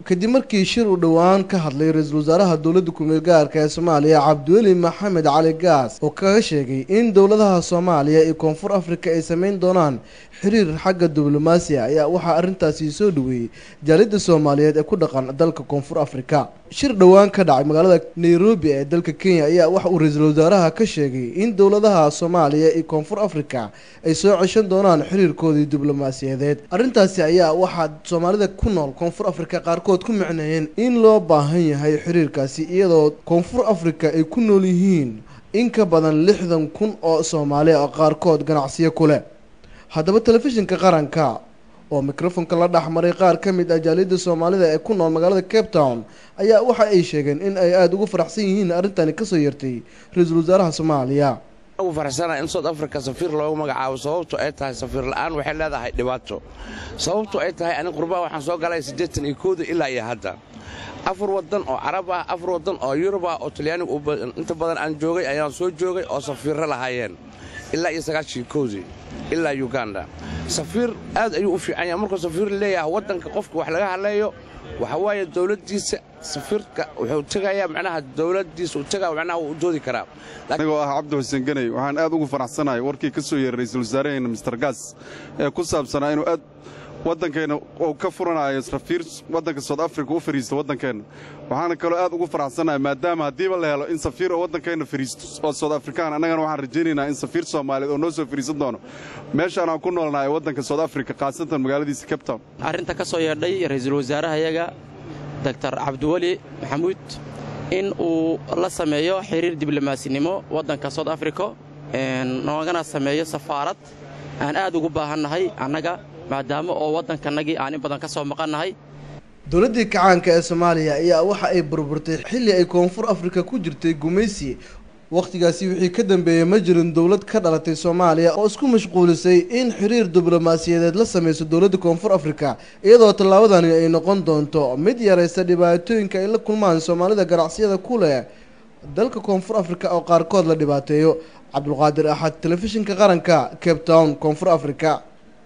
Kadib markii shir uu dhowaan ka hadlay ra-iisul wasaaraha dowladda kumeel gaarka ee Soomaaliya, Cabdiweli Maxamed Cali Gaas, oo kaga sheegay in dowladaha Soomaaliya iyo Koonfur Afrika ay sameyn doonaan xiriir xagga diblomaasiya, ayaa waxaa arrintaasi soo dhaweeyey jaaliyadda Soomaaliyeed ee ku dhaqan dalka Koonfur Afrika. Shir dhowaan ka dhacay magaalada Nairobi ee dalka Kenya ayaa waxa uu ra-iisul wasaaraha ka sheegay in dowladaha Soomaaliya iyo Koonfur Afrika ay soo ceshan doonaan xiriirkoodii diblomaasiyadeed. Arrintaasi ayaa waxaa Soomaalida ku nool Koonfur Afrika qaarkood ku micneeyeen in loo baahan yahay xiriirkaasi, iyadoo Koonfur Afrika ay ku nool yihiin in ka badan 60,000 oo Soomaali oo qaarkood ganacsiyo ku leh. Haddaba telefishinka qaranka oo mikrofonka la dhexmaray qaar ka mid ah jaaliyadda Soomaalida ee ku nool magaalada Cape Town ayaa waxa ay sheegeen in ay aada ugu faraxsan yihiin arrintani kasoo yeertay ra-iisul wasaaraha Soomaaliya. Ugu faraxsanahay in South Africa safiir loogu magacaabo, sababto ay tahay safiir la'aan waxay leedahay dhibaato. Sababto ay tahay, ani qurbaha waxaan soo galay 81-da ilaa iyo hadda 4 waddan oo Carab ah, 4 waddan oo Yurub ah oo Talyaanigu inta badan aan joogay ayaan soo joogay oo safiirro lahaayeen, ilaa iyo 91-dii ilaa Uganda. Safiir aad ayuu u fiican yahay. Markuu safiir leeyahay waddanka, qofka wax laga hadleeyo waxa waaye dawladdiisa. Safiirka wuxuu tegayaa macnaha dawladdiisa uu tegaa, macnaha wuu u doodi karaa. Anigoo ah Cabdi Xuseen Ganey, waxaan aad ugu faraxsanahay warkii ka soo yeeray ra'iisul wasaaraheenna Mister Gaas ee ku saabsanaa inuu aad waddankeenna uu ka furanayo safiir waddanka South Africa u fariisto waddankeenna. Waxaana kaloo aad ugu faraxsanahay maadaama haddiiba la helo in safiir oo waddankeenna fariisto oo South African, annagana waxaan rajaynaynaa in safiir Soomaaliyeed oo noo soo fariisan doono meeshaan aan ku noolnahay, waddanka South Africa, khaasatan magaaladiisa Cape Town. Arrinta ka soo yeedhay ra'iisul wasaarahayaga Doctor Cabdiweli Maxamuud in uu la sameeyo xiriir diblomaasinimo waddanka South Africa, noogana sameeyo safaarad, aan aad ugu baahannahay annaga, maadaama oo waddankanagii aan in badan ka soo maqannahay. Dowladdii kacaanka ee Soomaaliya ayaa waxa ay burburtay xilli ay Koonfur Afrika ku jirtay gumaysi. Wakhtigaasi wixii ka dambeeyey ma jirin dowlad ka dhalatay Soomaaliya oo isku mashquulisay in xiriir diblomaasiyadeed la sameyso dowladda Koonfur Afrika, iyadoo tallaabadani ay noqon doonto mid yareysa dhibaatooyinka ay la kulmaan Soomaalida ganacsiyada ku leh dalka Koonfur Afrika oo qaarkood la dhibaateeyo. Cabdulqaadir Axad, Telefishinka Qaranka, Cape Town, Koonfur Afrika.